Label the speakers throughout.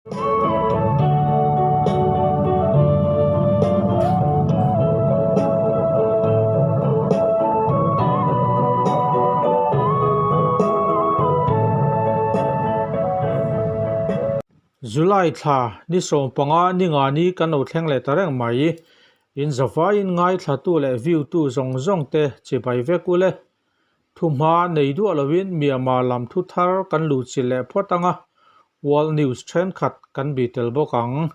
Speaker 1: July thla ni 15 ni nga ni kan lo thleng leh ta reng mai. In zavaiin ngaithlatu leh view tu zawng zawng te chibai vek ule. Thuhma nei duah lovin Myanmar lam thu thar kan luhchilh leh phawt ang a, World News thenkhat kan bih tel bawk ang.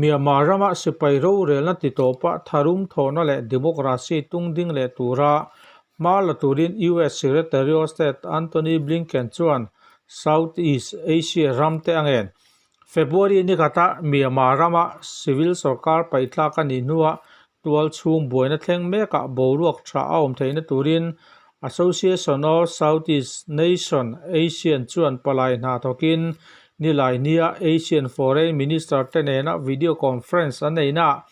Speaker 1: Myanmar rama sipai rorelna ti tawpa tharum thawhna leh democracy tung ding leh tura hma la turin US Secretary of State Antony Blinken chuan South East Asia ram te a ngen. February ni khata Myanmar rama civil sorkar paihthlak a nih hnuah tual chhung buaina thleng mekah boruak tha a awm theihna turin Association of Southeast Nation, ASEAN, chuan palai hna thawkin nilai nia ASEAN Foreign Minister te nena video conference an neihnaah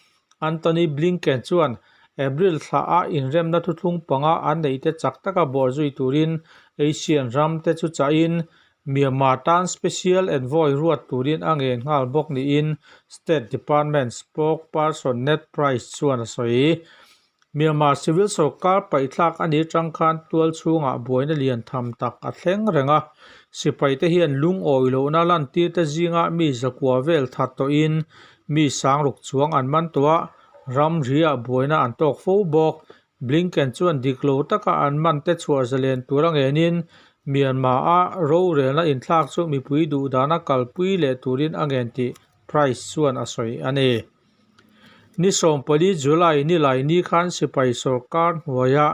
Speaker 1: Antony Blinken chuan April thla a inremna thuthlung panga an neihte chak taka bawhzui turin ASEAN ram te chu chahin Myanmar tan Special Envoy ruat turin a ngen nghal bawk niin State Department spokesperson Ned Price chuan a sawi. Myanmar civil sorkar paihthlak a nih atang khan tual chhungah buaina lian tham tak a thleng reng a, sipaite hian lungawi lohna lantirte zingah mi zakua vel that tawhin mi sangruk chuang an man tawh a, ramriah buaina an tawk fo bawk. Blinken chuan dik lo taka an mante chhuah zalen tur a ngenin Myanmar-a rorelna inthlak chu mipui duh dana kalpui leh turin a ngen tih Price chuan a sawi a ni. Ni 14 July nilai ni khan sipai sorkar hnuaia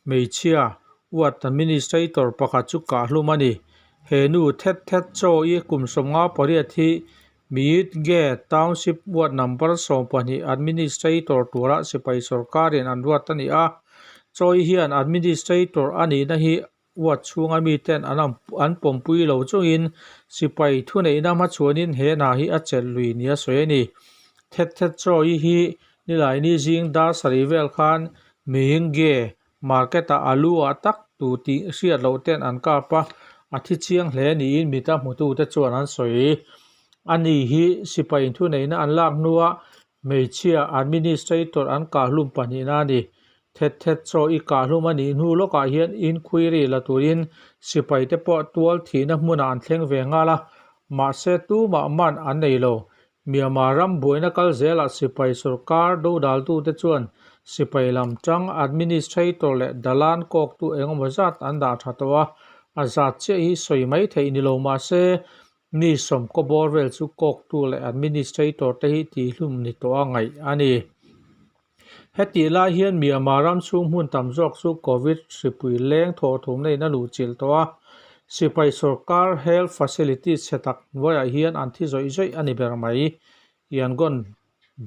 Speaker 1: hmeichhia ward administrator pakhat chu kahhlum a ni. He nu Thet Thet Chaw i kum 58 hi Myitge Township Ward Number 12 Administrator tura sipai sorkarin an ruat a ni a. Chawi hian Administrator a nihna hi ward chhunga miten an an pawmpui lo chungin sipai thuneihna hmachhuanin he hna hi a chelh lui nia sawi a ni. Thet Thet Chawi hi Nilaini zing dar sarih vel khan Myitge Market-ah a lu ah tak tu tih hriat loh ten an kap a, a thi chiang hle niin mita hmutute chuan an sawi. Ani hi sipai inthuneihna an lak hnua hmeichhia administrator an kahhlum pahnihna a ni. Thet thet chaw i kahhlum a nih hnu lawkah hian inquiry la turin sipaite pawh tual thihna hmunah an thleng ve nghal a, mahse tumah man an nei lo. Myanmar ram buaina kal zelah sipai sorkar dodaltute chuan sipai lam tang administrator leh dalan kawktu engemaw zat an dah tha tawh a, a zat chiah hi sawi mai theih ni lo mah se mi sawmkaw bawr vel chu kawktu leh administrator te hi tihhlum ni tawh a ngaih a ni. Hetih lai hian Myanmar ram chhung hmun tam zawk chu Covid hripui leng thawhthumna in a luhchilh tawh a, sipai sorkar health facilities chhe tak hnuaiah hian an thi zawih zawih a ni ber mai. Yangon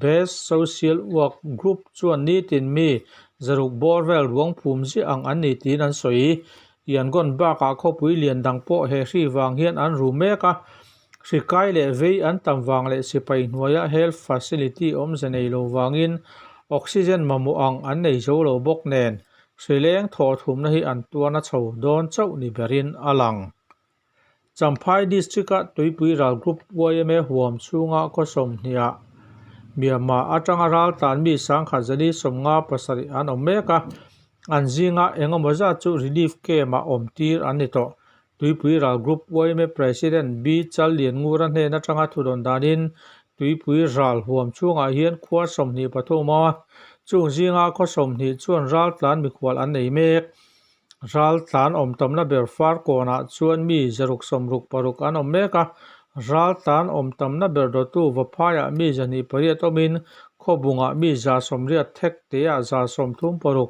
Speaker 1: based social work group chuan nitin mi zaruk bawr vel ruang phum ziah ang an ni tiin an sawi. Yangon bakah khawpui lian dang pawh he hri vang hian an ru mek a, Hri kai leh vei an tam vang leh sipai hnuaia health facility awmze nei lo vangin oxygen mamawh ang an nei zo lo bawk nen hri leng thawh thumna hi an tuarna chho dawn chauh ni berin a lang. Champhai District-a Tuipui Ral Group yma huam chhunga khaw sawmhniah Myanmar atanga ral tlan mi sangkhat zali 57 an awm mek a, an zinga engemaw zat chu relief camp-ah awm tir an ni tawh. Tuipui Ral Group yma President B Challianngura hnen atanga thudawn danin Tuipui Ral huam chhungah hian khua 23 a awm a, chung zinga khaw 20 chuan ral tlan mikhual an nei mek. Ral tlan awm tamna ber far kawnah chuan mi 666 an awm mek a, ral tlan awm tamna ber dawtu Vaphaiah mi 28 awmin Khawbungah mi 180 thek teah 136,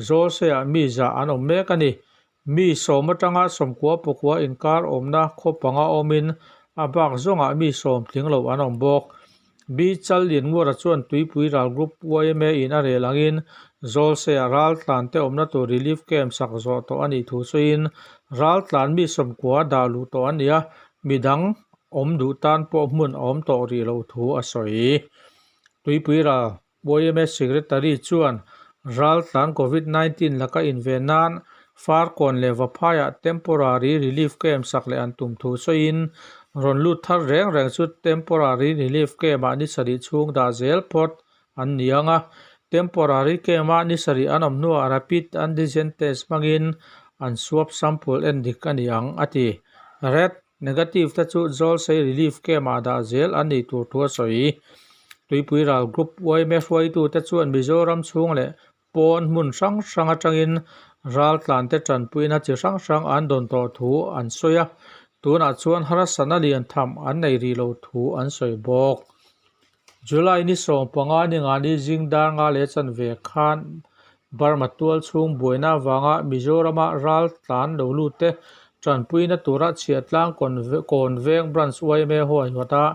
Speaker 1: Zawlseiah mi 100 an awm mek a ni. Mi sawm atanga sawmkua pakua inkar awmna khaw panga awmin a bak zawngah mi sawm tling lo an awm bawk. B Challianngura chuan Tuipui Ral Group yma in a rel angin Zawlseiah ral tlante awmna tur relief camp sak zawh tawh a nih thu sawiin ral tlan mi sawmkua dah luh tawh an ni a, midang awm duh tan pawh hmun a awm tawh rih loh thu a sawi. Tuipui Ral YMA Secretary chuan raltlan Covid 19 laka inven nan Farkawn leh Vaphaiah temporary relief camp sak leh an tum thu sawiin Rawn lut thar reng reng chu Temporary Relief Camp-ah ni sarih chhung dah zel phawt an ni ang a. Temporary Camp-a ni sarih an awm hnuah Rapid Antigen Test hmangin an swab sample en dik a ni ang, a ti. Red Negative te chu Zawlsei Relief Camp-ah dah zel an nih tur thu a sawi. Tuipui ral Group yma hruaitute chuan Mizoram chhung leh pawn hmun hrang hrang atangin raltlante tanpuina chi hrang hrang an dawn tawh thu an sawi a, tunah chuan harsatna lian tham an nei rih lo thu an sawi bawk. July ni 15 ni ngani zing dar nga leh chanve khan Burma tual chhung buaina avanga Mizorama raltlan lo lut te tanpuina tura chhiahtlang Kawnveng Branch yma huaihawta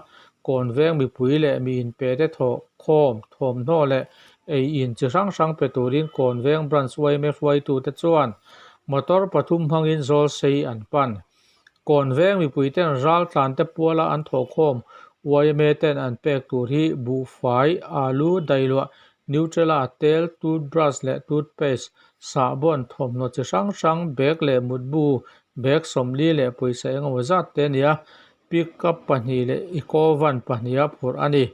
Speaker 1: Kawnveng mipui leh mi inpe te thawh khawm thawmhnaw leh ei in chi hrang hrang pe turin Kawnveng Branch yma hruaitute chuan motor pathum hmangin Zawlsei an pan. Kawnveng mipuiten raltlante puala an thawhkhawm yma ten an pek tur hi buhfai, alu, dailuah, Nutella, tel, toothbrush leh toothpaste, sahbawn, thawmhnaw chi hrang hrang, bag leh mutbu, bag 40 leh pawisa engemaw zat te a ni a, pickup pahnih leh eco van pahniha phurh a ni.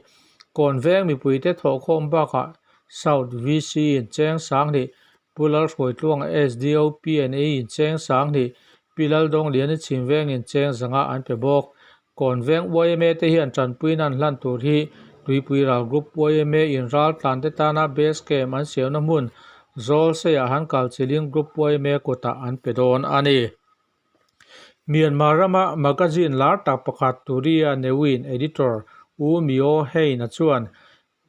Speaker 1: Kawnveng mipuite thawhkhawm bakah South VC in cheng 2000, Pu Lalhruaitluanga SDO PNA in cheng 2000, Pi Laldawngliani Chhimvengin cheng 500 an pe bawk. Kawnveng yma te hian tanpuina an hlan tur hi Tuipui Ral Group yma in raltlan te tana base camp an siamna hmun Zawlseiah han kal chiling Group yma kutah an pe dawn a ni. Myanmar rama magazine lar tak pakhat Turiya Newin editor U Myo Hein-a chuan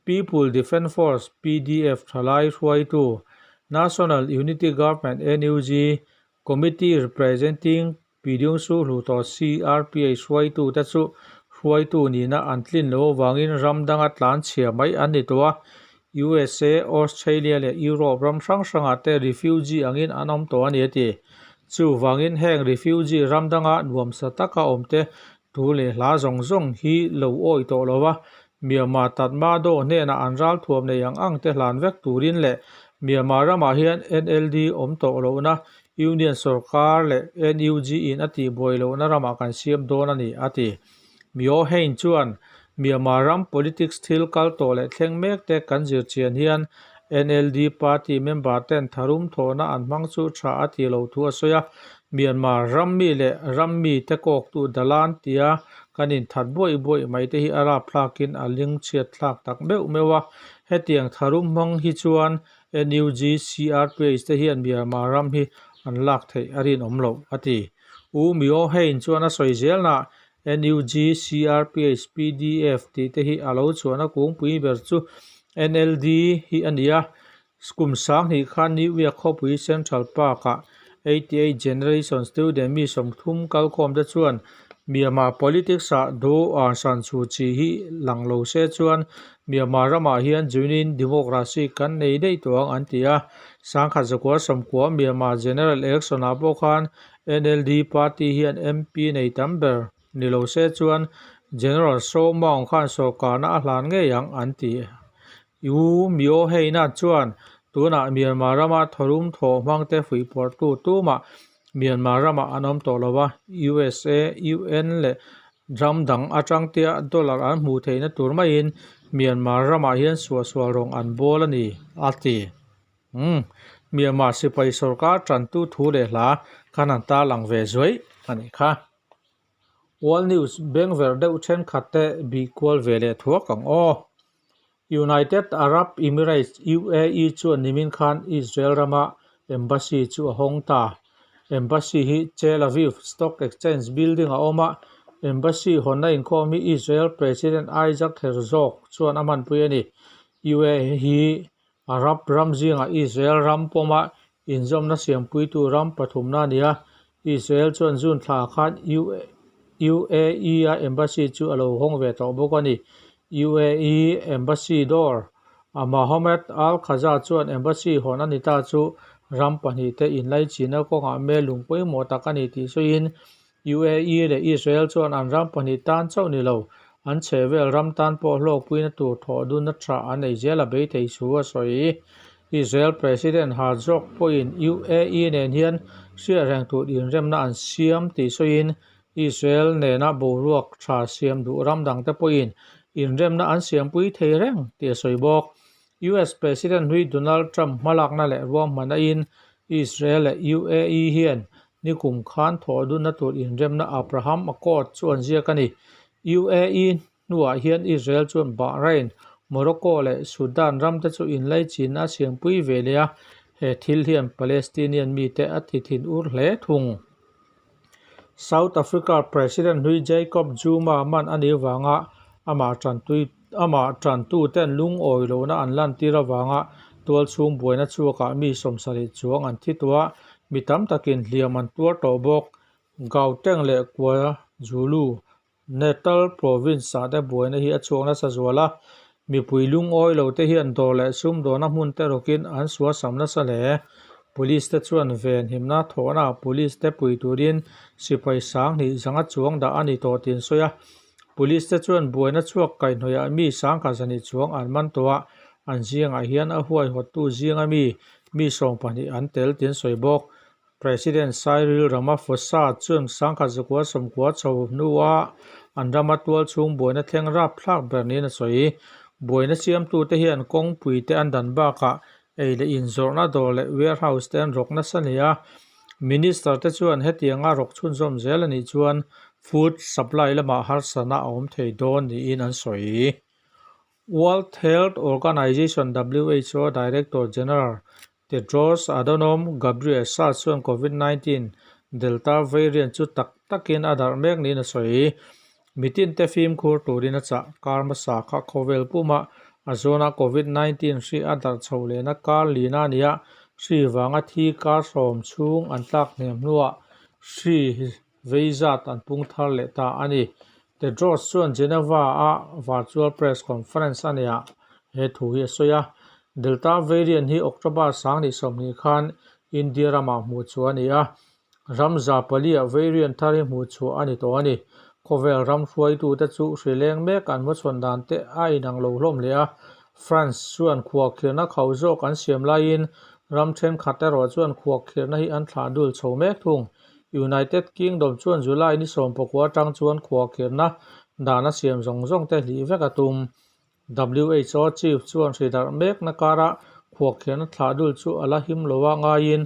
Speaker 1: People Defence Force, PDF, thalai hruaitu, National Unity Government, NUG, Committee Representing Pyidungsu Hluttaw CRPH hruaitu te chu hruaitu nihna an tlin loh avangin ram danga tlan chhia mai an ni tawh a, USA, Australia leh Europe ram hrang hrangah te refugee angin an awm tawh a ni a ti. Chuvangin heng refugee ram danga nuamsa taka awmte Thu leh hla zawng zawng hi lo awih tawh lo va, Myanmar Tatmadaw hnenah an ralthuam nei ang ang te hlan vek turin leh Myanmar ramah hian NLD awm tawh lohna Union sorkar leh NUG in a tihbuai lohna ramah kan siam dawn a ni, a ti. Myo Hein chuan Myanmar ram politics thil kal tawh leh thleng mek te kan zir chian hian NLD party member ten tharum thawhna an hmang chu tha a ti lo thu a sawi a, Myanmar ram mi leh ram mi te kawktu Dalan tia kan inthat buaih buaih mai te hi a rapthlakin a ling chhiat thlak tak meuh meuh a, hetiang tharum hmang hi chuan NUG, CRPH te hian Myanmar ram hi an lak theih a rinawm loh, a ti. U Myo Hein chuan a sawi zelnaah NUG, CRPH, PDF tih te hi a lo chhuahna kungpui ber chu NLD hi a ni a. Kum 2000 khan New York khawpui Central Park-ah 88 Generation student mi 30 kalkhawm te chuan Myanmar politics-ah Daw Aung San Suu Kyi hi lang lo se chuan Myanmar ramah hian genuine democracy kan nei daih tawh ang an ti a. 1990 Myanmar General Election-ah pawh khan NLD party hian MP nei tam ber ni lo se chuan General Saw Maung khan sawrkarna a hlan ngei ang an ti. U Myo Heina chuan tunah Myanmar rama tharum thawh hmangte fuihpawrhtu tumah Myanmar ramah an awm tawh lo a, USA, UN leh ram dang atang tia dollar an hmuh theihna tur maiin Myanmar ramah hian suahsual rawng an bawl a ni, a ti. Umm, Myanmar sipai sorkar tantu thu leh hla khan an tarlang ve zuaih a nih kha. World News bengverh deuh thenkhat te bih kual ve leh thuak ang aw. United Arab Emirates, UAE, chuan nimin khan Israel rama embassy chu a hawng ta. Embassy hi Tel Aviv Stock Exchange building a awm a, embassy hawnna inkhawm hi Israel President Isaac Herzog chuan a hmanpui a ni. UAE hi Arab ram zingah Israel ram pawma inzawmna siampuitu ram pathumna a ni a, Israel chuan June thla khan UAE-a embassy chu a lo hawng ve tawh bawk a ni. UAE Ambassador Mohammed Al Khaja chuan embassy hawn a ni ta chu ram pahnihte inlaichina kawngah mel lung pawimawh tak a ni tih sawiin UAE leh Israel chuan an ram pahnih tan chauh ni lo, an chhehvel ram tan pawh hlawkpuina tur thawh dunna tha an ei zel a bei thei thu a sawi. Israel President Herzog pawhin UAE nen hian hriat reng tur inremna an siam tih sawiin Israel nena boruak tha siam duh ram dangte pawhin inremna an siampui thei reng tih a sawi bawk. US President hlui Donald Trump hmalakna leh ruahmanna in Israel leh UAE hian nikum khan thawhdunna tur inremna Abraham Accord chu an ziak a ni. UAE hnuah hian Israel chuan Bahrain, Morocco leh Sudan ramte chu inlaichinna a siampui ve leh a, he thil hian Palestinian mite a ti thin ur hle thung. South Africa President hlui Jacob Zuma man a nih avanga amah tantui amah tantuten lungawi lohna an lantir avanga tualchhung buaina chhuakah mi sawmsarih chuang an thi tawh a, mi tam takin hliam an tuar tawh bawk. Gauteng leh KwaZulu Natal Province-ah te buaina hi a chhuak nasa zual a, mipui lungawi lo te hian dawr leh sumdawna hmun te rawkin an suasam nasa hle. Police te chuan venhimna thawhna ah police te pui turin sipai sanghnih zanga chuang dah a ni tawh tih an sawi a. Police te chuan buaina chhuak kaihhnawih ah mi sangkhat zahnih chuang an man tawh a, an zingah hian a huaihawttu zinga mi mi 20 an tel tih an sawi bawk. President Cyril Ramaphosa chuan sangkhat zakua sawmkua chho hnua an rama tual chhung buaina thleng rapthlak ber niin a sawi. Buaina siamtute hian kawngpui te an dan bakah ei leh inzawrhna dawr leh warehouse te an rawk nasa hle a. Minister te chuan hetianga rawk chhunzawm zel a nih chuan food supply lamah harsatna a awm thei dawn niin an sawi. World Health Organization, WHO, Director General Tedros Adhanom Ghebreyesus chuan Covid-19 Delta variant chu tak takin a darh mek niin a sawi. Mitinte fimkhur turin a chah. Kar hmasa kha khawvel pumah a zawnah Covid-19 hri a darh chhoh lehna kar lina a ni a, hri vanga thi kar sawm chhung an tlak hnem hnuah hri vei zat an pung thar leh ta a ni. Tedros chuan Geneva-a virtual press conference a neihah he thu hi a sawi a. Delta variant hi October sanghnih 20 khan India ramah hmuh chhuah a ni a, ram za paliah variant thar hi hmuh chhuah a ni tawh a ni. Khawvel ram hruaitute chu hri leng mek an hmachhawn dan te a inang lo hlawm hle a. France chuan khuahkhirhna khauh zawk an siam laiin ram thenkhat erawh chuan khuahkhirhna hi an thlah dul chho mek thung. United Kingdom chuan July ni 19 atang chuan khuahkhirhna dan a siam zawng zawng te hlih vek a tum. WHO chief chuan hri darh mekna karah khuahkhirhna thlah dul chu a la him lo a ngaiin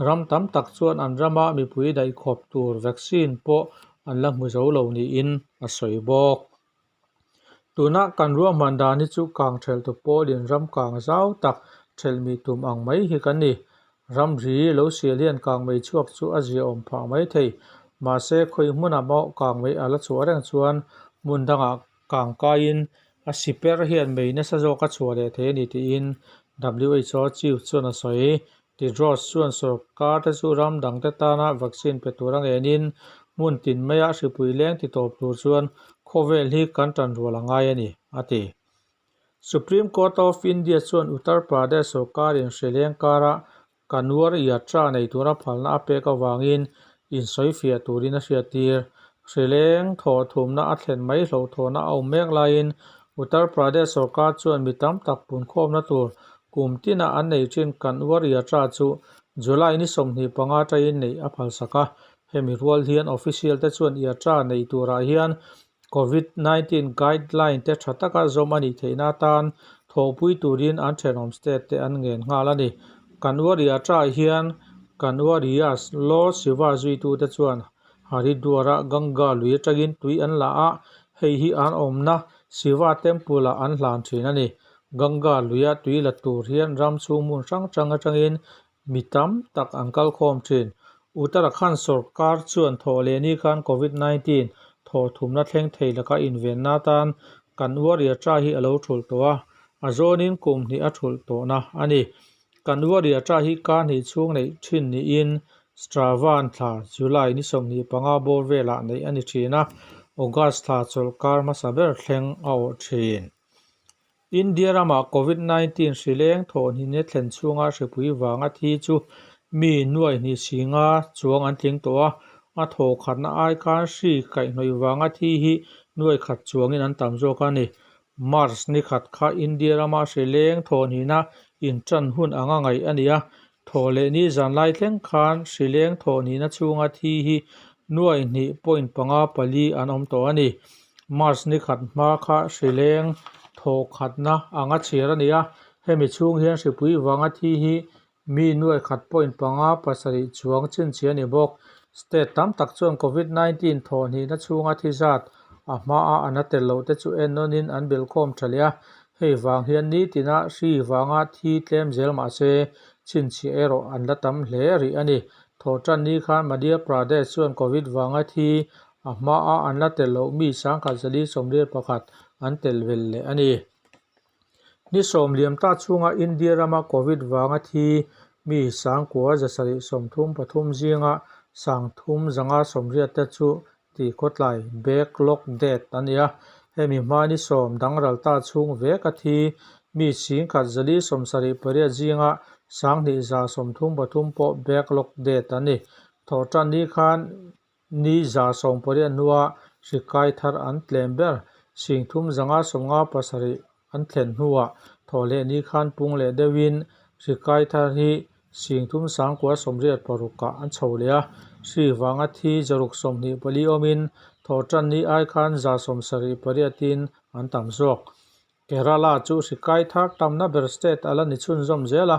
Speaker 1: ram tam tak chuan an rama mipui daihkhawp tur vaccine pawh an la hmu zo lo niin a sawi bawk. Tuna kan ruahman dan hi chu kang theltu pawlin ram kang zau tak thelhmi tum ang mai hi kan ni. Ramri lo sial hian kangmei chhuak chu a ziaawm phah mai thei. Mahse, khawi hmunah pawh kangmei a la chhuah reng chuan hmun dangah kang kaiin a siper hian mei nasa zawk a chhuah leh thei a ni tiin WHO chief chuan a sawi. Tedros chuan sorkar te chu ram dangte tana vaccine pe tura ngenin hmun tin maia hripui leng ti tawp tur chuan khawvel hi kan tan rual a ngai a ni, a ti. Supreme Court of India chuan Uttar Pradesh sorkarin hrileng kara Kanwar Yatra nei tura phalna a pek avangin insawifiah turin a hriattir. Hrileng thawhthumna a thlen mai hlauhthawhna a awm mek laiin Uttar Pradesh sorkar chuan mi tam tak punkhawmna tur kum tina an nei thin Kanwar Yatra chu July ni 25 atangin neih a phalsak a. Hemi rual hian official te chuan Yatra nei turah hian Covid 19 guideline te tha taka zawm a nih theihna atan thawhpui turin an thenawm state te an ngen nghal a ni. Kanwar Yatra hian Kanwariyas Lord Shiva zuitute chuan Haridwar-a Ganga lui atangin tui an la a, hei hi an awmna Shiva Temple-ah an hlan thin a ni. Ganga luia tui la tur hian ram chhung hmun hrang hrang atangin mi tam tak an kal khawm thin. Uttarakhand sorkar chuan thawh leh ni khan Covid 19 thawhthumna thleng thei laka invenna atan Kanwar Yatra hi a lo thulh tawh a, a zawnin kum hnih a thulh tawhna a ni. Kanwar Yatra hi kar hnih chhung neih thin niin Shravan thla, July, ni 25 bawr velah neih a ni thin a, August thla chawlhkar hmasa ber thleng a awh thin. India ramah Covid 19 hri leng thawhhnihna thlen chhunga hripui vanga thi chu mi nuai hnih singa chuang an tling tawh a, a thawhkhatna ai khan hri kaihhnawih vanga thi hi nuai khat chuangin an tam zawk a ni. March ni khat kha India rama hri leng thawhhnihna intan hun anga ngaih a ni a, thawh leh ni zan lai thleng khan hri leng thawhhnihna chhunga thi hi Nuai hnih point panga pali an awm tawh a ni. March ni khat hma kha hri leng thawh khatna anga chhiar a ni a, hemi chhung hian hripui vanga thi hi mi nuai khat point panga pasarih chuang chhinchhiah a ni bawk. State tam tak chuan Covid 19 thawh hnihna chhunga thi zat a hmaa an a tel loh te chu ennawnin an belhkhawm tha leh a, hei vang hian nitina hri vanga thi tlem zel mah se chhinchhiah erawh an la tam hle rih a ni. Thawhtan ni khan Madhya Pradesh chuan Covid vanga thi a hmaa an la tel loh mi 1181 an tel vel leh a ni. Ni sawm liam ta chhunga India rama Covid vanga thi mi 9733 zinga 3580 te chu tihkhawtlai, backlog death, a ni a. Hemi hma ni sawm dangral ta chhung veka thi mi 1178 zinga 2133 pawh backlog death a ni. Thawhtan ni khan Ni 180 hnua hri kai thar an tlem ber 3557 an thlen hnuah thawhleh ni khan pung leh deuhin hri kai thar hi 3986 ah an chho leh a. Hri vanga thi 624 awmin thawhtan ni ai khan 78 in an tam zawk. Kerala chu hri kai thar tamna ber state a la ni chhunzawm zel a,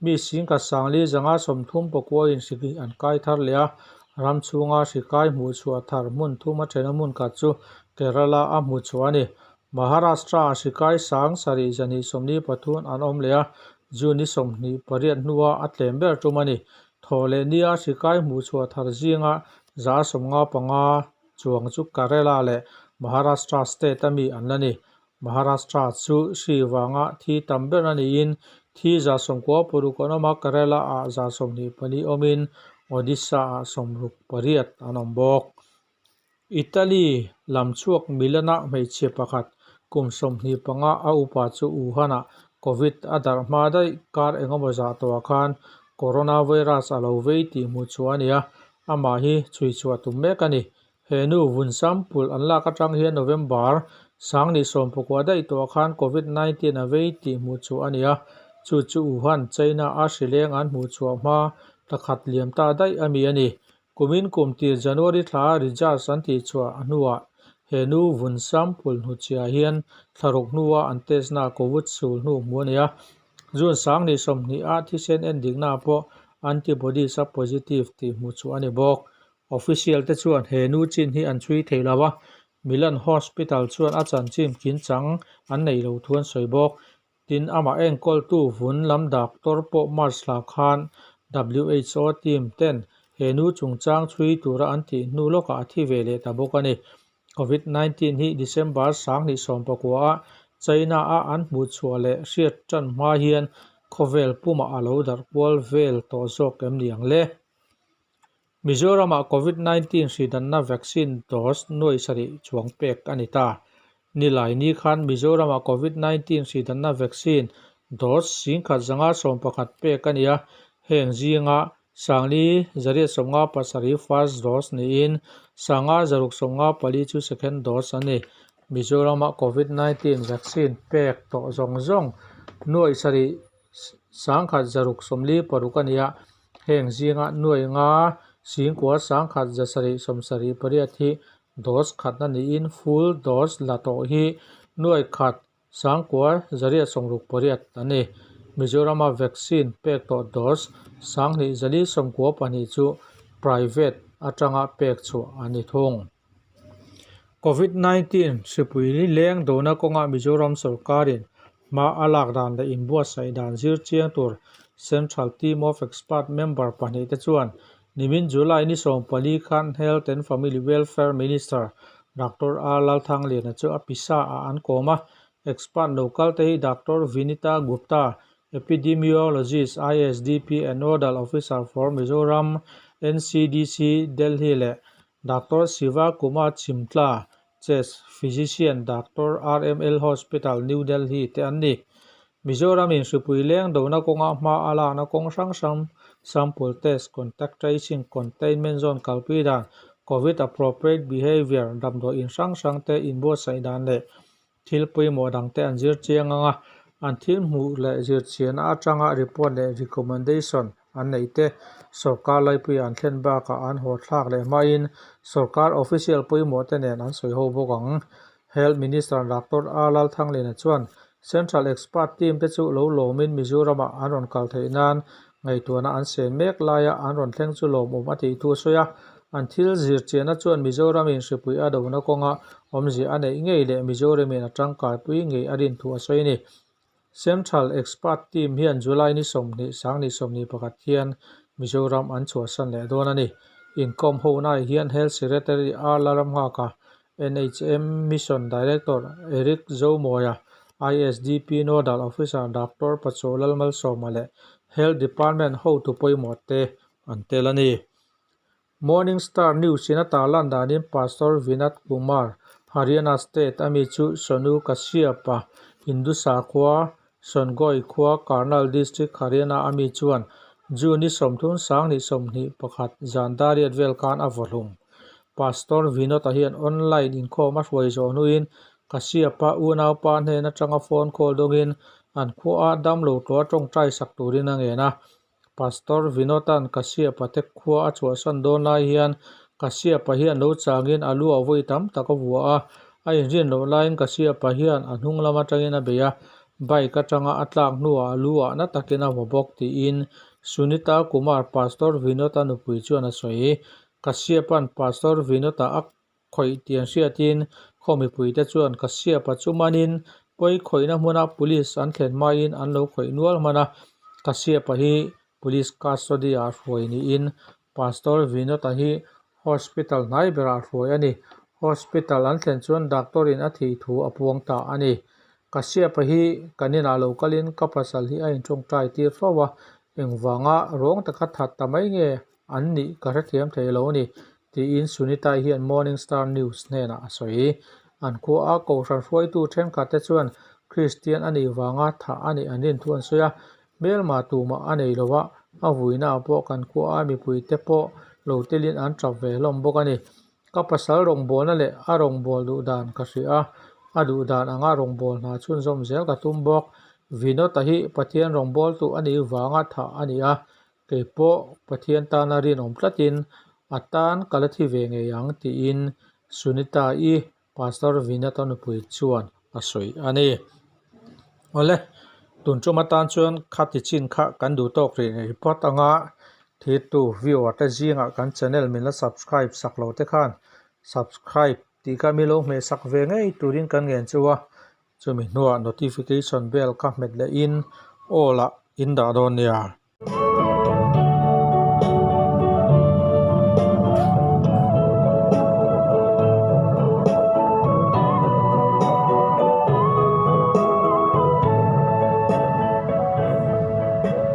Speaker 1: mi 14,539 in hri an kai thar leh a, ram chhunga hri kai hmuhchhuah thar hmun thum a thena hmun khat chu Kerala a hmuhchhuah a ni. Maharashtra ah hri kai 7243 an awm leh a, June ni 28 hnua a tlem ber tum a ni. Thawh leh nia hri kai hmuhchhuah thar zinga 155 chuang chu Kerala leh Maharashtra state a mi an la ni. Maharashtra chu hri vanga thi tam ber a niin thi 96 an awm a, Kerala-ah 24 awmin Odisha-ah 68 an awm bawk. Italy lam chhuak Milan-a hmeichhe pakhat kum 25 a upa chu Wuhan-ah Covid a darh hma daih kar engemaw zah tawhah khan coronavirus a lo vei tih hmuh chhuah a ni a, amah hi chhui chhuah tum mek a ni. He nu vun sample an lak atang hian November 2019 daih tawhah khan Covid 19 a vei tih hmuh chhuah a ni a, chu chu Wuhan, China a hri leng an hmuh chhuah hma thla khat liam ta daih a mi a ni. Kumin kum tir January thla results an tih chhuah hnuah he nu vun sample hnuchhiah hian thla ruk hnua an test na Covid sul hnu hmuh a ni a. June 2020 a thisen endikna pawh antibodies a positive tih hmuh chhuah a ni bawk. Official te chuan he nu chin hi an chhui thei lo a, Milan Hospital chuan a chanchin kinchang an neih lo thu an sawi bawk. Tin, amah enkawltu vun lam doctor pawh March hla khan WHO team ten he nu chungchang chhui tura an tih hnu lawkah a thi ve leh ta bawk a ni. Covid 19 hi December 2019 ah China a an hmuh chhuah leh hriat tan hma hian khawvel pumah a lo darh kual vel tawh zawk em ni ang le? Mizoramah Covid 19 hridanna vaccine dose nuai sarih chuang pek a ni ta. Nilai ni khan Mizoramah Covid 19 hridanna vaccine dose 1511 pek a ni a, heng zinga 4457 first dose niin 5694 chu second dose a ni. Mizoramah Covid 19 vaccine pek tawh zawng zawng nuai sarih 1646 a ni a, heng zinga nuai nga 9178 hi dose khatna niin full dose la tawh hi nuai khat 9868 a ni. Mizorama vaccine pek tawh dose 2492 chu private atanga pek chhuah a ni thung. Covid 19 hripui leng dona kawnga Mizoram sorkarin hma a lak dan leh inbuatsaih dan zir chiang tur Central Team of Expert member pahnih te chuan nimin July ni 14 khan Health and Family Welfare Minister Doctor R Lalthangliana chu a pisa ah an kawm a. Expert lo kal te hi Doctor Vinita Gupta, Epidemiologist, ISDP and Nodal Officer for Mizoram, NCDC, Delhi leh Doctor Siva Kumar Chimtla, Chest Physician, Doctor RML Hospital, New Delhi te an ni. Mizoram in hripui leng dona kawnga hma a lakna kawng hrang hrang sample test, contact tracing, containment zone kalpui dan, Covid appropriate behaviour, damdawi in hrang hrang te inbuatsaih dan leh thil pawimawh dang te an zir chiang ang a, an thil hmuh leh zirchiahna atanga report leh recommendation. an neih te sorkar laipuia an thlen bakah an haw thlak leh hmain sorkar official pawimawh te nen an sawi ho bawk ang. Health Minister Doctor R Lalthangliana chuan Central Expert Team te chu lo lawmin Mizoramah an rawn kal theih nan ngaihtuahna an sen mek laia an rawn thleng chu lawmawm a tih thu a sawi a. An thil zirchiahna chuan Mizoramin hripui a dona kawnga awmzia a neih ngei leh Mizoramin a tangkaipui ngei a rin thu a sawi a ni. Central Expert Team hian July ni 20 2021 hian Mizoram an chhuahsan leh dawn a ni. Inkawm honaah hian Health Secretary R Lalramnghaka, NHM Mission Director Eric Zomawia, ISDP Nodal Officer Doctor Pachaw Lalmalsawma leh Health Department hotu pawimawh te an tel a ni. Morning Star News in a tarlan danin Pastor Vinod Kumar, Haryana State a mi chu Sonu Kashyap a Hindu sakhua Songoi khua Karnal District Haryana a mi chuan June ni 30 2021 zan dariat vel khan a vawhlum. Pastor Vinod a hian online inkhawm a hruai zawh hnuin Kashyap a unaupa hnen atanga phone call dawngin an khua a damlo tlawh a tawngtai sak turin a ngen a. Pastor Vinotan Kashyap-a te khua a chhuahsan dawn lai hian Kashyap-a hian lo changin a lu a vawi tam tak a vuah a, a inrin loh laiin Kashyap-a hian a hnung lam atangin a bei a, bike atanga a tlak hnuah a lu ah na takin a vaw bawk tiin Sunita Kumar Pastor Vinod-a nupui chuan a sawi. Kashyap-a'n Pastor Vinod-a a Khawih tih an hriatin khaw mipuite chuan Kashyap-a chu manin pawi khawihna hmuna police an thlen hmain an lo khawih nual hman a. Kashyap-a hi police custody-ah hruai niin Pastor Vinod-a hi hospital hnai berah hruai a ni. Hospital an thlen chuan doctor-in a thih thu a puang ta a ni. Kashyap-a hi kan inah lo kalin ka pasal hi a intawngtai tir fo a, engvanga rawng taka that ta mai nge an nih ka hrethiam thei lo a ni. Tiin Sunita hian Morning Star News hnenah a sawi. An khua a kohhran hruaitu thenkhat te chuan Kristian a nih vanga thah a nih an rin thu an sawi a, hmelma tumah a nei lo a, a vuinaah pawh kan khua a mipui te pawh lo telin an tap ve hlawm bawk a ni. Ka pasal rawngbawlna leh a rawngbâwl duh dan ka hria a, a duh dan anga rawngbâwl hna chhunzawm zel ka tum bawk. Vinod-a hi Pathian rawngbâwltu a nih vanga thah a ni a, Kei pawh Pathian tana rinawm tlatin a tan ka la thi ve ngei ang tiin Sunita-i Pastor Vinata nupui chuan a sawi a ni. Awle, tun tum atan chuan khati chin kha kan duh tawk rih ngei phawt anga thirtu viewer te zingah kan channel min la subscribe sak lo te khan subscribe tih kha mi lo hmeh sak ve ngei turin kan ngen chu a, chumi hnuah notification bell kha hmet lehin all ah in dah dawn nia.